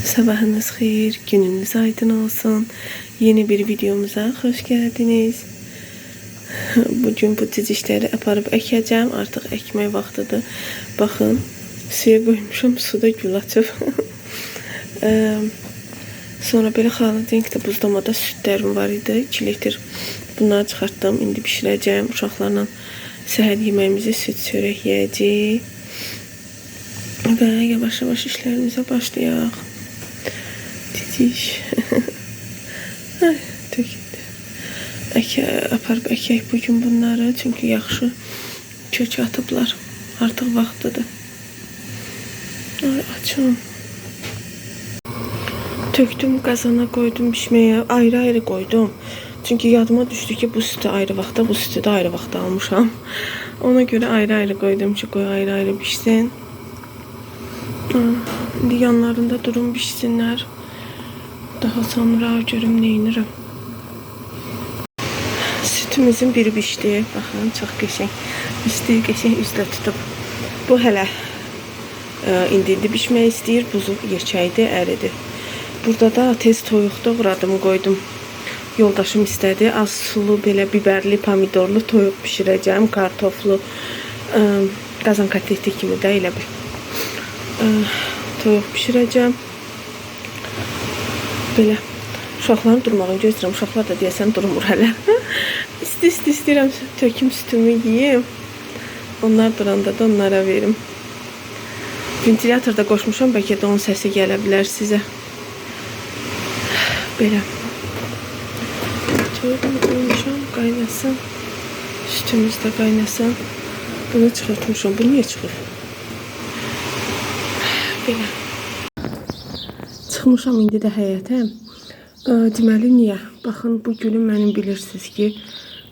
Sabahınız xeyir, gününüz aydın olsun. Yeni bir videomuza hoş geldiniz. Bugün bu cicişləri aparıb əkəcəm. Artıq əkmək vaxtıdır. Baxın, suya qoymuşam, suda gül açıb. Sonra belə xaladenikdə buzlamada südlərim var idi. 2 litr. Bunları çıxartdım. İndi bişirəcəm. Uşaqlarla səhər yeməyimizi süd çörək yeyəcəyik. Və yavaş-yavaş işlərimizə başlayaq. Ciciş. Ay, töküldü. Aparıb əkək bugün bunları. Çünki yaxşı kök atıblar. Artıq vaxtıdır. Ay, açım. Tökdüm qazana qoydum bişməyə. Ayrı-ayrı qoydum. Çünki yadıma düşdü ki, bu sütü ayrı vaxtda, bu sütü də ayrı vaxtda almışam. Ona görə ayrı-ayrı qoydum ki, qoy ayrı-ayrı bişsin. İndi yanlarında durum bişsinlər. Daha sonra görüm neynirəm. Sütümüzün biri bişdi. Baxın, çox qəşəng. Bişdi, qəşəng üzlə tutub. Bu hələ indi bişmək istəyir. Buzu yekəydi, əridi. Burada da tez toyuq doğradım, qoydum. Yoldaşım istədi. Az sulu, belə biberli, pomidorlu toyuq bişirəcəm. Kartoflu, qazan kotleti kimi də elə bir toyuq bişirəcəm. Belə uşaqların durmağını gözləyirəm. Uşaqlar da deyəsən durmur hələ. İsti-isti istəyirəm töküm sütümü yeyim. Onlar duranda da onlara verim. Ventilyator da qoşmuşam, bəlkə də onun səsi gələ bilər sizə. Belə. Toyuğumu qoymuşam, qaynasın. Sütümüz də qaynasın. Bunu çıxartmışam. Bu niyə çıxır? Belə. Çıxmışam indi də həyətə. Deməli niyə? Baxın, bu gülü mənim bilirsiniz ki,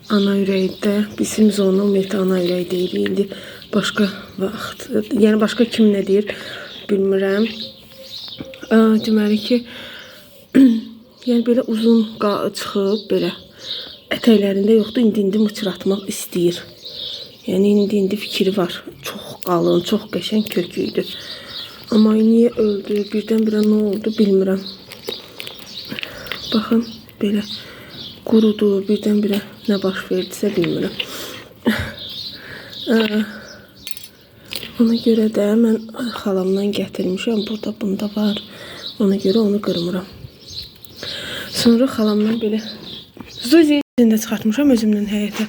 ana ürəkdə, bizim zona ümumiyyətlə ana ürəyi deyirik. İndi başqa vaxt, yəni başqa kim nə deyir bilmirəm. Deməli ki, yəni belə uzun çıxıb belə ətəklərində yoxdur. İndi mıçıratmaq istəyir. Yəni indi fikri var. Çox qalın, çox qəşəng kökü idi. Amma niyə öldü, birdən-birə nə oldu bilmirəm. Baxın, belə qurudu, birdən-birə nə baş verdisə bilmirəm. Ona görə də mən xalamdan gətirmişəm. Burada bunda var. Ona görə onu qırmıram. Sonra xalamdan belə Zuzi də çıxartmışam özümdən həyətə.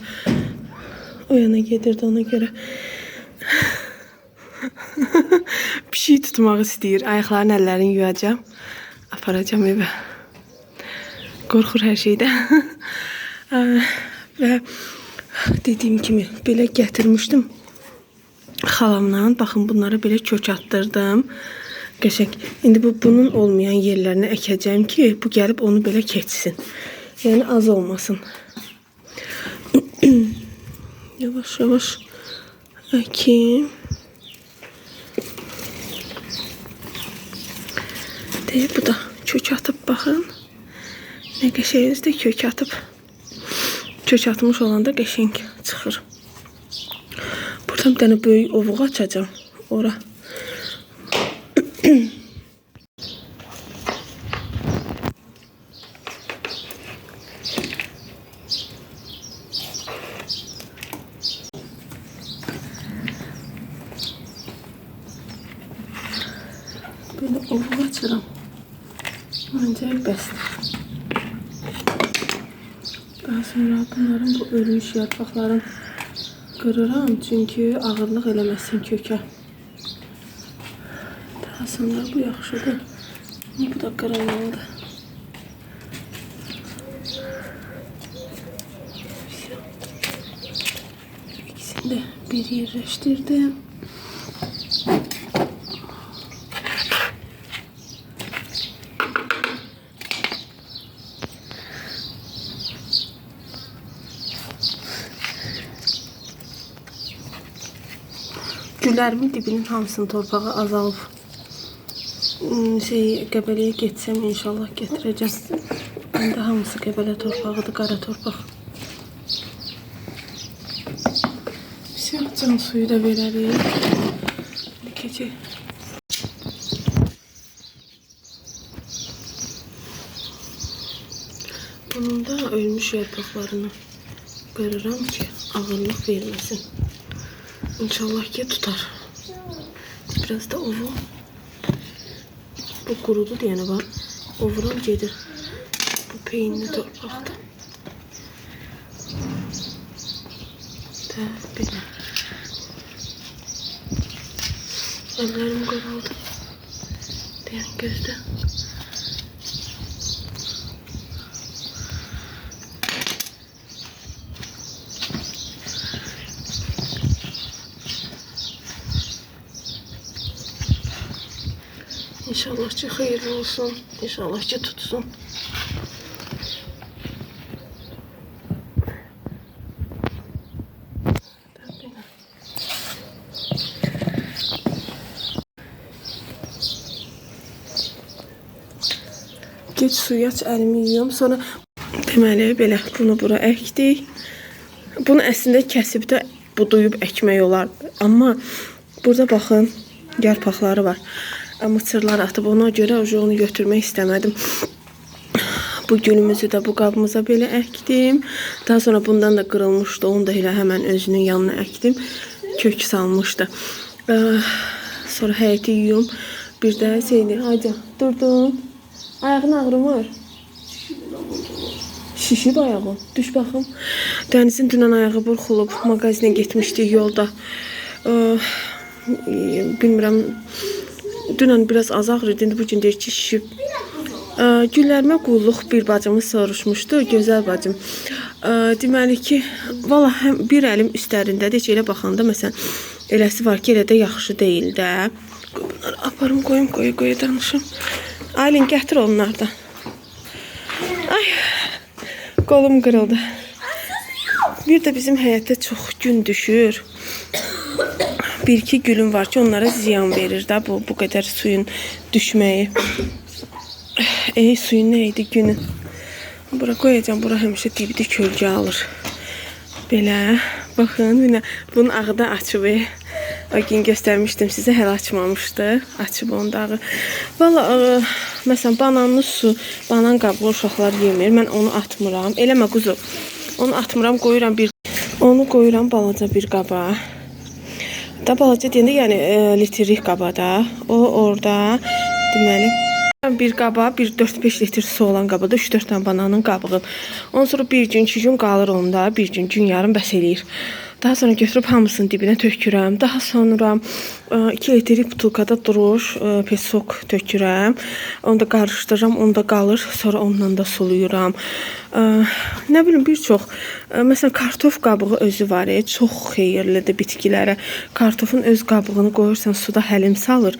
O yana gedirdi ona görə. Pişik tutmaq istəyir. Ayaqlarını, əllərini yuyacağam. Aparacağam evə. Qorxur hər şeydən. Və dediyim kimi belə gətirmişdim xalamdan. Baxın, bunlara belə kök atdırdım. Qəşəng. İndi bunun olmayan yerlərini əkəcəm ki, bu gəlib onu belə keçsin. Yəni az olmasın. Yavaş yavaş əkim. Bu da kök atıb, baxın. Nə qəşəng özü də kök atıb. Kök atmış olanda qəşəng çıxır. Buradan bir dənə böyük ovuq açacağam. Ora. Belə ovuq açıram. Ancaq bəsdir. Daha sonra bunların bu ölmüş yarpaqlarını qırıram. Çünki ağırlıq eləməsin kökə. Daha sonra bu yaxşıdır. Bu da qırılmalıdır. İkisini də bir yerləşdirdim. Güllərimin dibinin hamısının torpağı azalıb. Qəbələyə getsəm inşallah gətirəcəm. İndi hamısı Qəbələ torpağıdır, qara torpaq. Can suyu da verərik. İndi keçək. Bunun da ölmüş yarpaqlarını qırıram ki, ağırlıq verməsin. İnşallah ki tutar. Biraz da ovum. Bu qurudu deyənə var. Ovuram gedir. Bu peyinli torpaqda. Da belə. Əllərim qaraldı. Deyən gözdə. İnşallah ki xeyirli olsun. İnşallah ki tutsun. Geç suyu aç, əlimi yuyum. Sonra deməli belə bunu bura əkdik. Bunu əslində kəsib də buduyub əkmək olar. Amma burada baxın, yarpaqları var. Mıçırlar atıb, ona görə onu götürmək istəmədim. Bu gülümüzü də bu qabımıza belə əkdim. Daha sonra bundan da qırılmışdı. Onu da elə həmən özünün yanına əkdim. Kök salmışdı. Sonra həyəti yuyum. Bir də şeydi, Ayca, durdun. Ayağın ağrımır. Şişib ayağın. Düş baxım. Dənizin dünən ayağı burxulub. Mağazinə getmişdik yolda. Bilmirəm. Dünən biraz az ağrıydı. İndi bu gün deyir ki, şişib. Güllərimə qulluq bir bacımız soruşmuşdu. Gözəl bacım. Deməli ki, valla həm bir əlim üstlərindədir. Heç elə baxanda məsələn, eləsi var ki, elə də yaxşı deyil də. Bunları aparım, qoyum, qoya danışım. Aylin, gətir onlardan. Ay, qolum qırıldı. Bir də bizim həyətdə çox gün düşür. Bir-iki gülüm var ki, onlara ziyan verir də bu qədər suyun düşməyi. Suyun nə idi günün? Bura qoyacağam, bura həmişə dibdə kölgə alır. Belə, baxın, bunun ağı da açıb. O gün göstərmişdim sizə, hələ açmamışdı. Açıb onun da ağı. Valla, məsələn, bananlı su, banan qabığı uşaqlar yemir. Mən onu atmıram. Eləmə quzu. Onu atmıram, qoyuram bir... Onu qoyuram balaca bir qaba. Da balaca deyəndə, yəni litrlik qabada. O orada, deməli, bir qaba, bir 4-5 litr su olan qabada 3-4 dənə bananın qabığı. Ondan sonra bir gün, 2 gün qalır onda, bir gün, gün yarım bəs eləyir. Daha sonra götürüb hamısını dibinə tökürəm. Daha sonra 2 litrlik butulkada duruş, pesok tökürəm. Onu da qarışdırıram, onda qalır. Sonra onunla da suluyuram. Nə bilim, bir çox. Məsələn, kartof qabığı özü var, çox xeyirlidir bitkilərə. Kartofun öz qabığını qoyursan, suda həlim salır.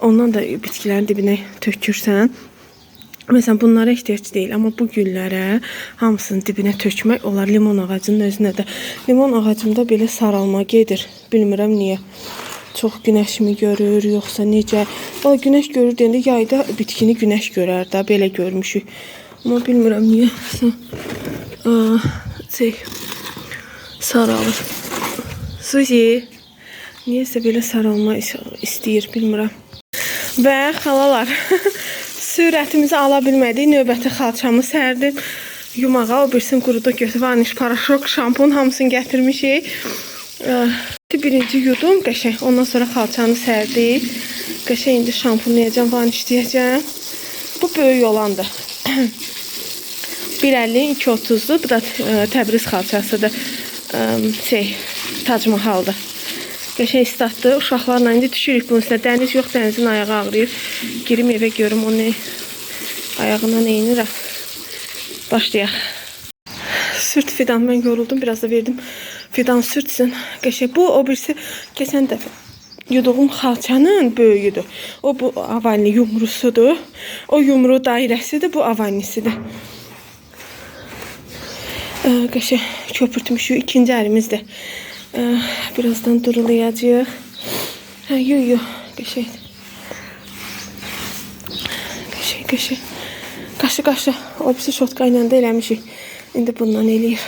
Ondan da bitkilərin dibinə tökürsən. Məsələn, bunlara ehtiyac deyil, amma bu güllərə hamısının dibinə tökmək olar. Limon ağacının özünə də. Limon ağacımda belə saralma gedir. Bilmirəm niyə. Çox günəşimi görür, yoxsa necə. Valla günəş görür deyəndə yayda bitkini günəş görər də, belə görmüşük. Amma bilmirəm niyə. Saralır. Suzi, niyəsə belə saralma istəyir, bilmirəm. Və xalalar, sürətimizi ala bilmədik. Növbəti xalçamı sərdim yumağa. O birisini qurudu götür. Vaniş, paraşok, şampun hamısını gətirmişik. Birinci yudum qəşəng. Ondan sonra xalçanı sərdik. Qəşəng indi şampunlayacağam, vanişləyəcəm. Bu böyük olandır. 1.50, 2.30-dur. Bu da Təbriz xalçasıdır. Tac Mahaldır. Qəşəng islatdı. Uşaqlarla indi düşürük bunun üstünə. Dəniz yox, dənizin ayağı ağrıyır. Girim evə görüm onu ayağına neynirəm. Başlayaq. Sürt fidan. Mən yoruldum. Biraz da verdim. Fidan sürtsün. Qəşəng. Bu o birisi keçən dəfə yuduğum xalçanın böyüyüdür. O bu avanni yumrusudur. O yumru dairəsidir. Bu avannisidir. Qəşəng köpürtmüşük. İkinci əlimizdir. Birazdan durulayacağıq. Hə, yu. Qəşəng. Qəşəng, qəşəng. Qaşı, qaşı. O birisi şotka ilə də eləmişik. İndi bundan eləyir.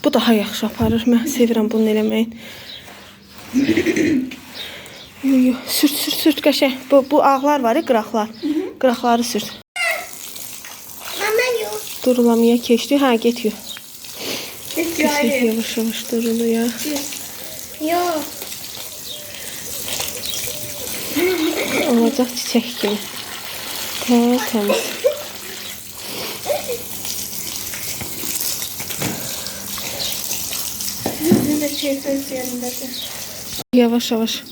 Bu daha yaxşı aparır. Mən sevirəm bunu eləməyin. Yu. Sürt, sürt, sürt qəşəng. Bu ağlar var ya, qıraqlar. Qıraqları sürt. Mama yu. Durulamaya keçdi. Hə, get yu. Get Keçək yuyu. yavaş yavaş duruluya. Yox. Olacaq çiçək kimi. Tərtəmiz. Bizim də keyfimiz yerindədir. Yavaş yavaş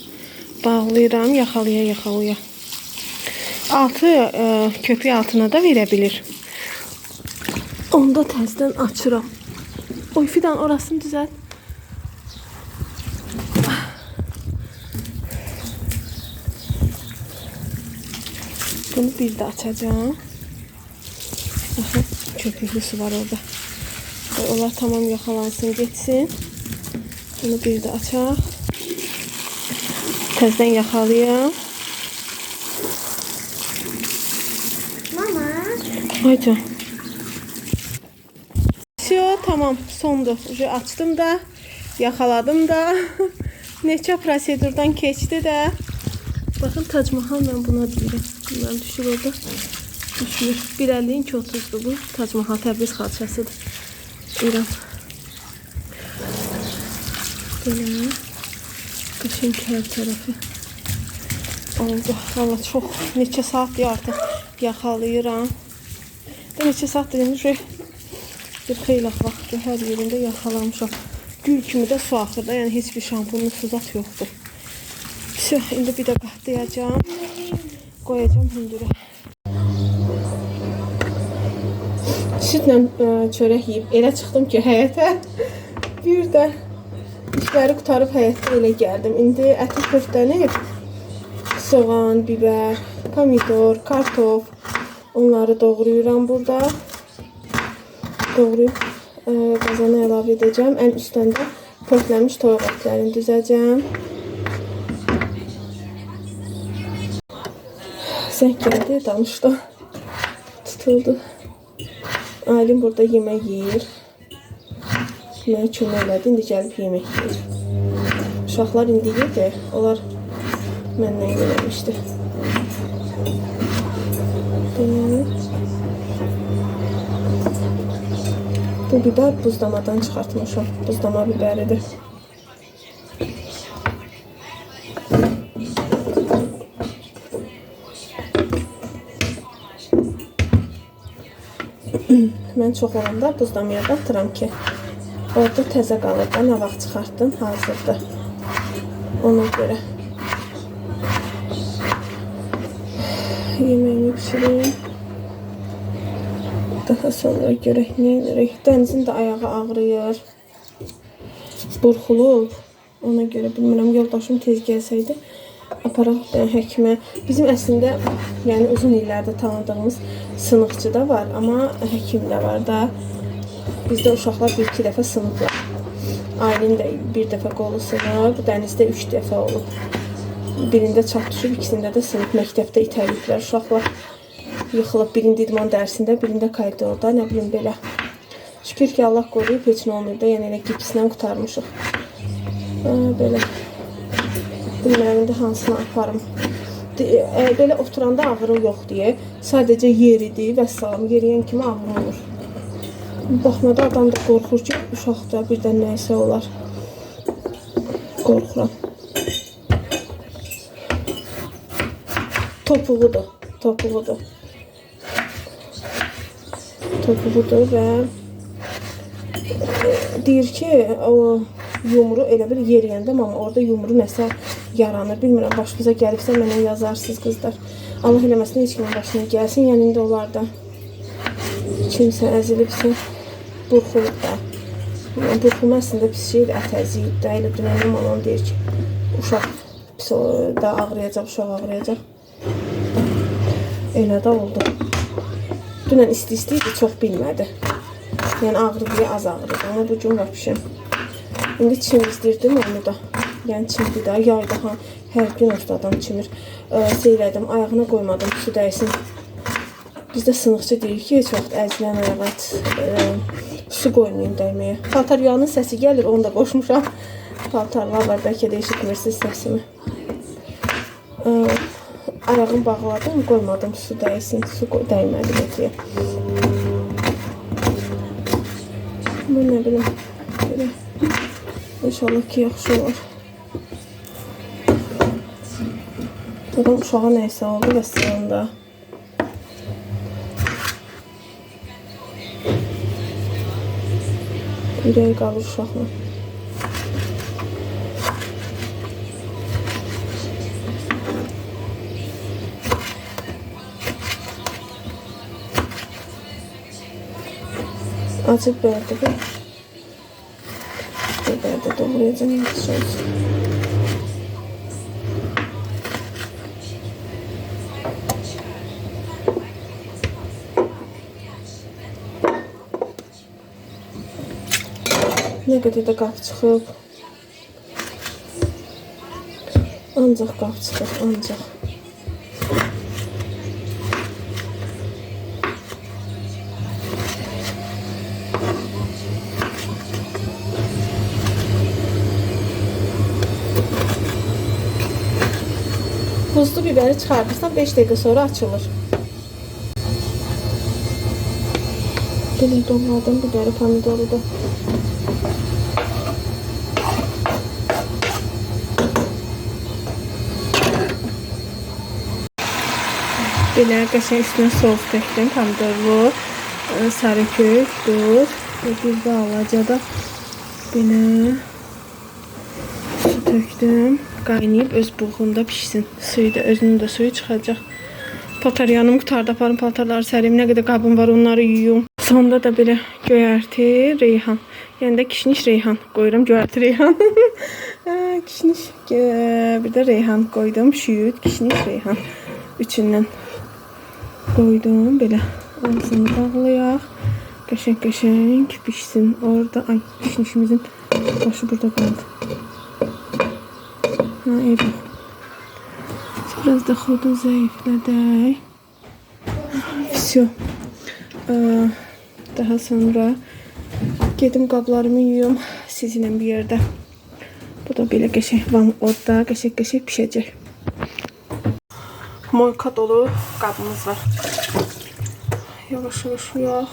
bağlayıram, yaxalaya yaxalaya. Altı köpük altına da verə bilir. Onu da təzədən açıram. Oy Fidan, orasını düzəlt. Bunu bir də açacağam. Aha, köpüklü su var orada. Qoy onlar tamam yaxalansın, getsin. Bunu bir də açaq. Təzədən yaxalayam. Mama. Aycan. Vsyo, tamam, sondur. Uje açdım da, yaxaladım da. Neçə prosedurdan keçdi də. Baxın, Tac Mahal mən buna deyirəm. Bunlar düşür orada. Düşmür. 1.50-nin 2.30-dur bu. Tac Mahal Təbriz xalçasıdır. İran. Belə. Qəşəng hər tərəfi oldu. Valla çox neçə saatdır artıq yaxalayıram. Da neçə saatdır indi bir xeyli vaxtdır hər yerində yaxalamışam. Gül kimi də su axır da, yəni heç bir şampunlu su zat yoxdur. Vsyo, indi bir də qatlayacağam. Qoyacağam hündürə. Südlə çörək yeyib elə çıxdım ki həyətə. Bir də işləri qurtarıb həyətdə elə gəldim. İndi əti pörtlənib. Soğan, biber, pomidor, kartof onları doğrayıram burada. Doğrayıb qazana əlavə edəcəm. Ən üstdən də pörtlənmiş toyuq ətlərini düzəcəm. Zəng gəldi, danışdı. Tutuldu. Aylin burada yemək yeyir. Mənə kömək elədi, indi gəlib yemək yeyir. Uşaqlar indi yedi. Onlar məndən yeməmişdi. Belə. Bu biber buzdamadan çıxartmışam. Buzdama biberidir. Mən çox olanda buzdamaya batıram ki, orada təzə qalır da, nə vaxt çıxartdın, hazırdır. Ona görə. Yeməyimi pişirim. Daha sonra görək nə edirik. Dənizin də ayağı ağrıyır. Burxulub. Ona görə bilmirəm, yoldaşım tez gəlsəydi aparaq həkimə. Bizim əslində yəni uzun illərdir tanıdığımız sınıqçı da var, amma həkim də var da. Bizdə uşaqlar bir-iki dəfə sınıblar. Aylin də bir dəfə qolu sınıb, Dənizdə 3 dəfə olub. Birində çat düşüb, ikisində də sınıb. Məktəbdə itəliyiblər uşaqlar. Yıxılıb, birində idman dərsində, birində koridorda, nə bilim belə. Şükür ki, Allah qoruyub, heç nə olmayıb da, yəni elə gipslə qurtarmışıq. Belə. Bilmirəm, indi hansını aparım. Belə oturanda ağrı yox deyə, sadəcə yeridir və salam, yeriyən kimi ağrı olur. Baxmada adam da qorxur ki, uşaqda birdən nəyisə olar. Qorxuram. Topuğudur, topuğudur. Topuğudur və deyir ki, o yumru elə bir yeriyəndə, amma orada yumru nəsə yaranır. Bilmirəm, başınıza gəlibsə mənə yazarsınız qızlar. Allah eləməsin, heç kimin başına gəlsin. Yəni indi onlar da kimsə əzilibsə burxulub da. Burxulma əslində pis şeydir, ət əziyib də. Elə dünəndən mamam deyir ki, uşaq pis da ağrıyacaq, uşaq ağrıyacaq. Elə də oldu. Dünən isti-isti idi, çox bilmədi. Yəni ağrı deyə az ağrıdı, amma bu gün vəbşim. İndi çimizdirdim onu da. Yəni çimdi də, yayda ha, hər gün orada adam çimir. Seylədim, ayağına qoymadım, su dəysin. Bizdə sınıqçı deyir ki, heç vaxt əzilən ayağa su qoymayın dəyməyə. Paltar yuyanın səsi gəlir, onu da qoşmuşam. Paltarlar var, bəlkə də eşitmirsiniz səsimi. Ayağımı bağladım, qoymadım su dəysin, su dəymədi qətiyə. Amma nə bilim, belə. İnşallah ki, yaxşı olar. Dedim, uşağa nəysə oldu və sığında. Ürəyi qalır uşaqla. Acı biber de biber de doğrayacağım, yaxşı olsun. Nə qədər də qab çıxıb. Ancaq qab çıxır, ancaq. Tuzlu biberi çıxarırsan 5 dəqiqə sonra açılır. Belə doğradım biberi, pomidoru da. Belə qəşəng üstünə sos tökdüm, pomidorlu, sarı kök, duz və bir balaca da belə su tökdüm. Qaynayıb öz buğunda pişsin. Suyu da, özünün də suyu çıxacaq. Paltar yanım qurtardı, aparım paltarları sərim. Nə qədər qabım var, onları yuyum. Sonda da belə göyərti, reyhan. Yəni də kişniş reyhan qoyuram, göyərti reyhan. Kişniş, bir də reyhan qoydum. Şüyüd, kişniş, reyhan. Üçündən qoydum. Belə ağzını bağlayaq. Qəşəng-qəşəng pişsin orada. Ay, kişnişimizin başı burada qaldı. Ha, eyvah. Biraz da xodu zəiflədək. Vəsyo. Daha sonra gedim qablarımı yuyum sizinlə bir yerdə. Bu da belə qəşəng van odda qəşəng-qəşəng pişəcək. Moyka dolu qabımız var. Yavaş yavaş yuyaq.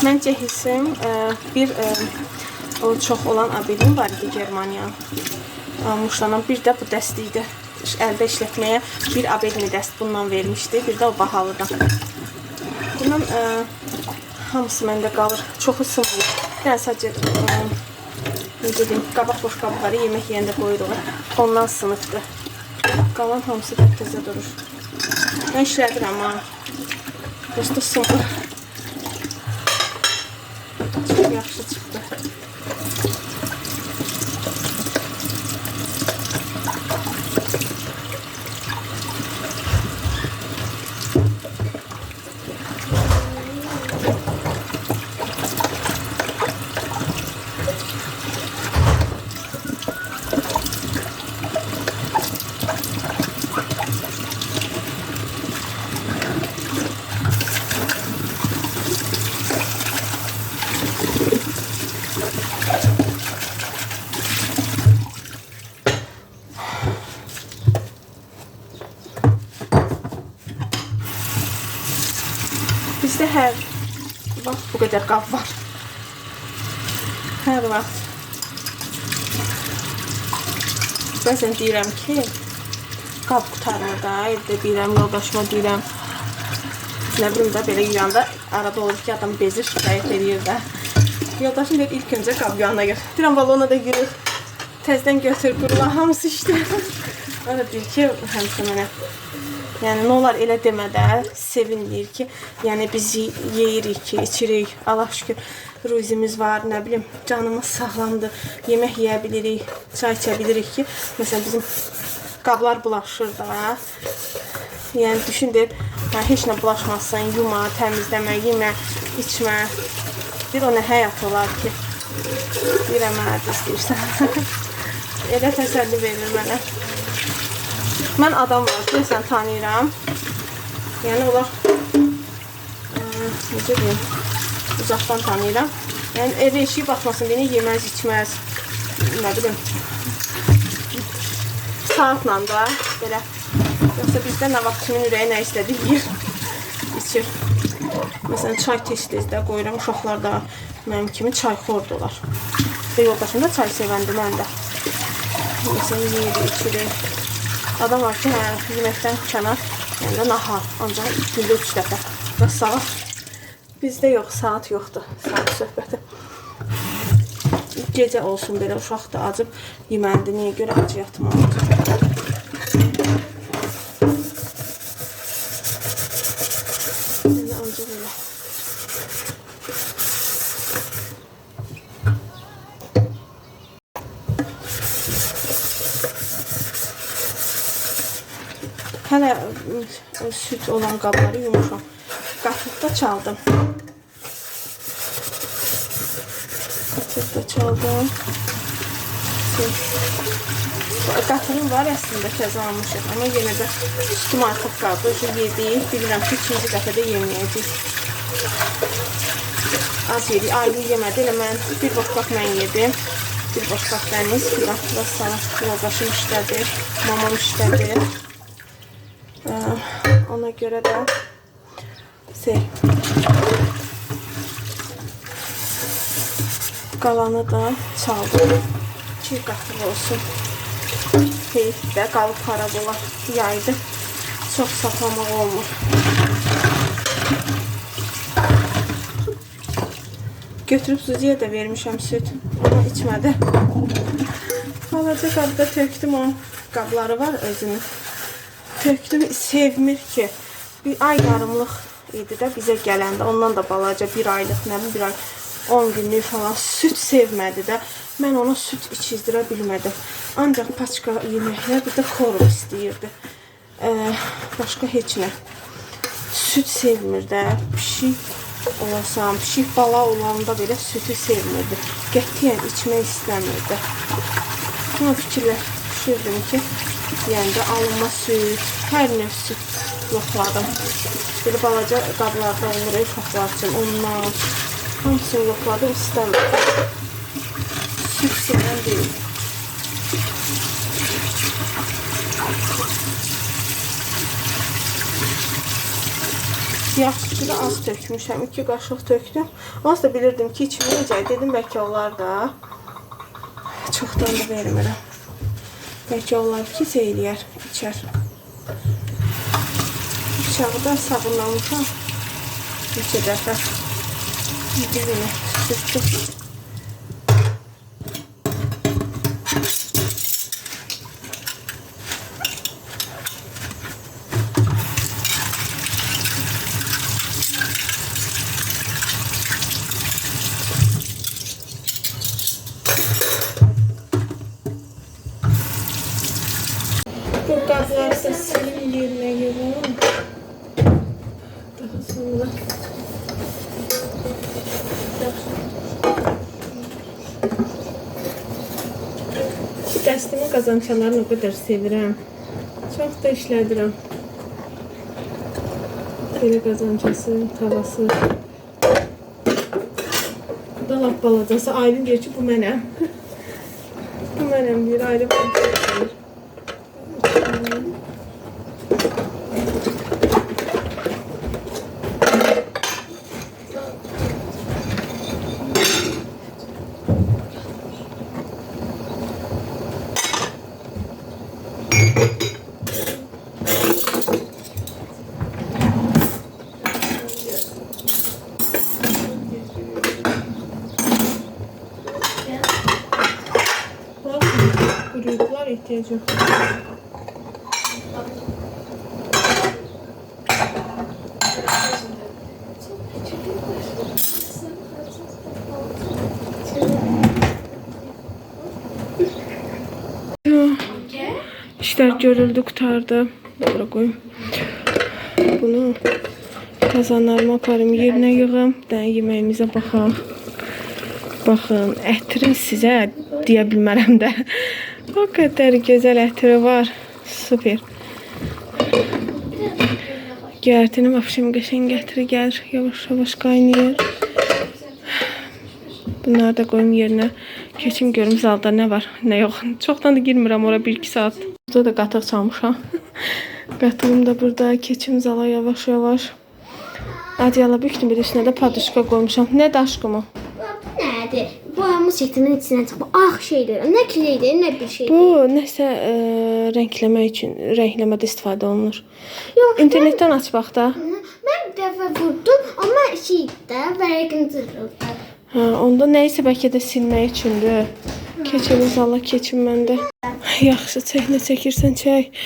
Məncə hissim bir o çox olan abelin var idi Germaniya. Muşlanan bir də bu dəst idi. Əldə işlətməyə bir abelini dəst bundan vermişdi, bir də o bahalıdan. Bundan hamısı məndə qalır. Çoxu sınmır. Yəni sadəcə necə deyim, qabaq boş qabaqları yemək yeyəndə qoyuruq. Ondan sınıbdır. Qalan hamısı təzə durur. Mən işlədirəm ha. Prosto sınmır. Çox yaxşı çıxdı. Bizdə hər vaxt bu qədər qab var. Hər vaxt. Bəzən deyirəm ki, qab qurtarmır da, evdə deyirəm, yoldaşıma deyirəm. Nə bilim də belə yuyanda arada olur ki, adam bezir, şikayət eləyir də. Yoldaşım deyir, ilk öncə qab yuyana yığ. Deyirəm, valla ona da yığ. Təzdən götür, qurula, hamısı işdə. O da deyir ki, həmişə mənə, yəni nə olar elə demə də, sevin deyir ki, yəni biz yeyirik ki, içirik, Allah şükür ruzimiz var, nə bilim, canımız sağlamdır, yemək yeyə bilirik, çay içə bilirik ki, məsələn bizim qablar bulaşır da. Yəni düşün deyir, hə, heç nə bulaşmasın, yuma, təmizləmə, yemə, içmə. Deyir, o nə həyat olar ki? Deyirəm, hə, düz deyirsən. Elə təsəlli verir mənə. Mən adam var, deyəsən tanıyıram. Yəni onlar, necə deyim, uzaqdan tanıyıram. Yəni evə eşiyi baxmasın deyini yeməz, içməz, nə bilim, saatla da belə. Yoxsa bizdə nə vaxt kimin ürəyi nə istədi yeyir, içir. Məsələn, çay tez-tez də qoyuram, uşaqlar da mənim kimi çayxordular. Və yoldaşım da çay sevəndir, mən də. Məsələn, yeyirik, içirik. Adam var ki, hə, yeməkdən kənar, yəni də nahar, ancaq gündə 3 dəfə. Və saat bizdə yox, saat yoxdur, saat söhbəti. Gecə olsun belə, uşaq da acıb yeməlidir, niyə görə acı yatmalıdır? Yəni ancaq elə. Hələ süd olan qabları yumuşam. Qatıq da çaldım. Qatıq da çaldım. Qatığım var əslində, təzə almışıq. Amma yenə də südüm artıq qaldı. Yedik. Bilirəm ki, ikinci dəfə də yeməyəcəyik. Az yedik. Aylin yemədi. Elə mən bir boşqaq mən yedim. Bir boşqaq Dəniz. Vəssalam, yoldaşım işlədi. Mamam işlədi. Ona görə də qalanı da çaldım ki, qatıq olsun. Heyif də qalıb xarab olar. Yaydı. Çox saxlamaq olmur. Götürüb Zuziyə də vermişəm süd. Ona içmədi. Balaca qabda tökdüm, o qabları var özünün. Tökdüm, sevmir ki. Bir ay yarımlıq idi də bizə gələndə. Ondan da balaca bir aylıq, nə bilim, bir ay 10 günlük falan süd sevmədi də. Mən ona süd içizdirə bilmədim. Ancaq paçka yeməklər, bir də korm istəyirdi. Başqa heç nə. Süd sevmir də. Pişik olasan, pişik bala olanda belə südü sevmirdi. Qətiyyən içmək istəmirdi. Bunu fikirləşirdim ki, yəni də alınma süd, hər növ süd yoxladım. Belə balaca qablarda olur, uşaqlar üçün ondan. Hamısını yoxladım, istəmirdim. Süd sevən deyil. Yağ südü də az tökmüşəm, 2 qaşıq tökdüm. Onsuz da bilirdim ki, içməyəcək. Dedim, bəlkə olar da. Çoxdan da vermirəm. Bəlkə olar ki, eləyər, içər. Bıçağı da sabunlamışam. Neçə dəfə dibini sürtdüm. Bu qabları da silim yerinə yığım. Daha sonra dəstimin qazançalarını o qədər sevirəm. Çox da işlədirəm. Belə qazançası, tavası. Bu da lap balacası. Aylin deyir ki, bu mənəm. Bu mənəm deyir. Aylin bunu çox sevir. Quruyublar, ehtiyac yoxdur. İşlər görüldü, qurtardı. Bura qoyum. Bunu kazanlarıma aparım, yerinə yığım. Dən yeməyimizə baxaq. Baxın, ətrin sizə deyə bilmərəm də. O qədər gözəl ətri var. Super. Göyərtinin vapşem qəşəng ətri gəlir. Yavaş-yavaş qaynayır. Bunları da qoyum yerinə. Keçim görüm zalda nə var, nə yox. Çoxdan da girmirəm ora 1-2 saat. Burada da qatıq çalmışam. Qatığım da burada. Keçim zala yavaş-yavaş. Adyala bükdüm, bir üstünə də paduşka qoymuşam. Nə daşqımı? Bu nədir? Boyamı setimin içindən çıxıb ağ şeydir. Nə kileydi, nə bir şey. Bu nəsə rəngləmək üçün, rəngləmədə istifadə olunur. Yox, İnternetdən aç bax da. Mən bir dəfə vurdum, amma şeydə vərəqim cırıldı. Hə, onda nəyisə bəlkə də silmək üçündür. Keç elə zala, keçim mən də. Yaxşı, çək, nə çəkirsən çək.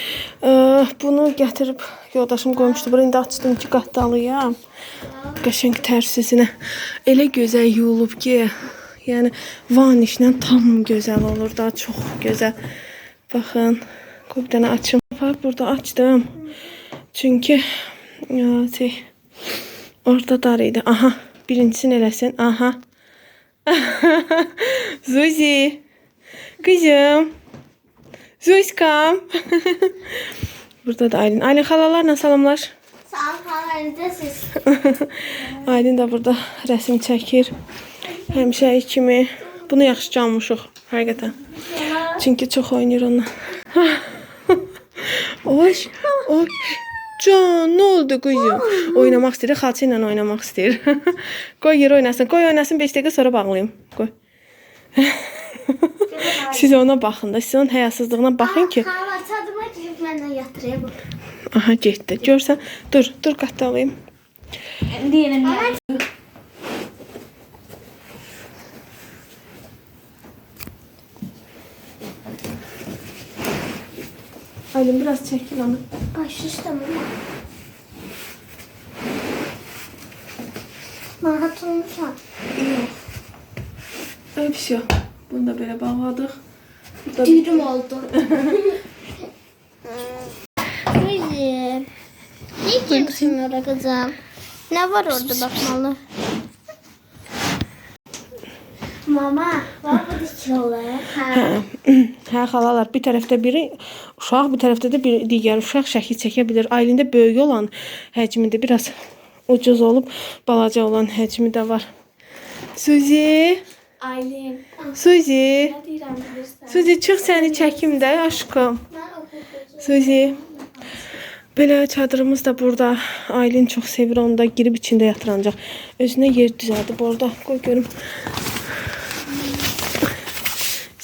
Bunu gətirib yoldaşım qoymuşdu. Bura indi açdım ki, qatdalıyam. Qəşəng tərsizinə. Elə gözəl yuyulub ki, yəni vanişlə tam gözəl olur da, çox gözəl. Baxın, qoy bir dənə açım. Bax, burada açdım. Çünki şey, orada dar idi. Aha, birincisini eləsin. Aha. Zuzi. Qızım. Zuzkam. Burada da Aylin. Aylin xalalarla salamlaş. Sağ ol, xalanızda siz. Aylin də burada rəsm çəkir. Həmişəki kimi. Bunu yaxşı canmışıq həqiqətən. Çünki çox oynayır onunla. Oy, oy. Can, nə oldu qızım? Oynamaq istəyir, xalça ilə oynamaq istəyir. Qoy yerə oynasın. Qoy oynasın 5 dəqiqə sonra bağlayım. Qoy. Siz ona baxın da, siz onun həyasızlığına baxın ki, Xala çadıma girib mənlə yatırıyor bu. aha getdi. Görsən, dur, dur qatdalayım. İndi yenə Aylin biraz çəkil onu. Başı üstə mama. Narahat olmuşam. Yox. Ay, всё. Bunu da belə bağladıq. Burada Dürüm oldu. Kızım. Ne girmişsin oraya kızım? Ne var orada bakmalı? Mama, var bu dikiyorlar. Ha. Hə, hə xalalar, bir tərəfdə biri uşaq, bir tərəfdə də bir digər uşaq şəkil çəkə bilər. Aylində böyük olan həcmində biraz ucuz olub, balaca olan həcmi də var. Suzi, Aylin. Suzi, Nə deyirəm bilirsən? Suzi çıx səni çəkim də aşkım. Ben okudum. Suzi. Belə çadırımız da burada. Aylin çox sevir onu da girib içində yatırancaq. Özünə yer düzəldib orada. Qoy görüm.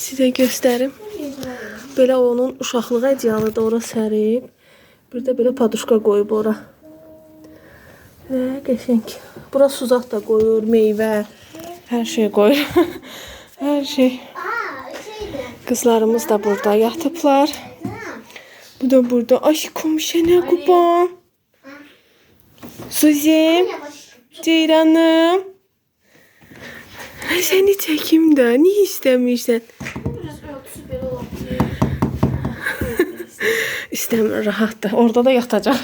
Sizə göstərim. Belə onun uşaqlığı əcyalı da ora sərib. Bir də belə paduşka qoyub ora. Nə qəşəng. Bura suzaq da qoyur, meyvə, hər şey qoyur. Hər şey. Aa, şeydi. Qızlarımız da burada yatıblar. Ha. Bu da burada. Aşkım sənə qurban. Suzi, Yavaş. Ceyranım. Ay, Səni çəkim də. Niyə istəmirsən? Biraz örtüsü belə ola bilər. İstəmir, rahatdır. Orada da yatacaq.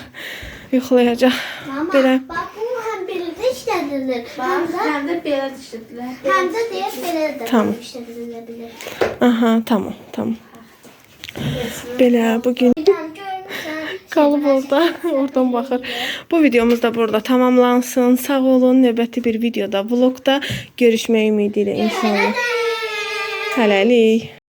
Yuxlayacaq. Mama, Belə. bak bu hem belə də işlədilir, həm Bax, də həm də belə dişlədilər. həm də deyək belə də Tamam. işlədilə bilər. Aha, tamam, tamam. Belə bu gün Bir dənə görmüsən. qalıb orada, oradan baxır. Bu videomuz da burada tamamlansın. Sağ olun. Növbəti bir videoda, vlogda görüşmək ümidi ilə inşallah. Hələlik.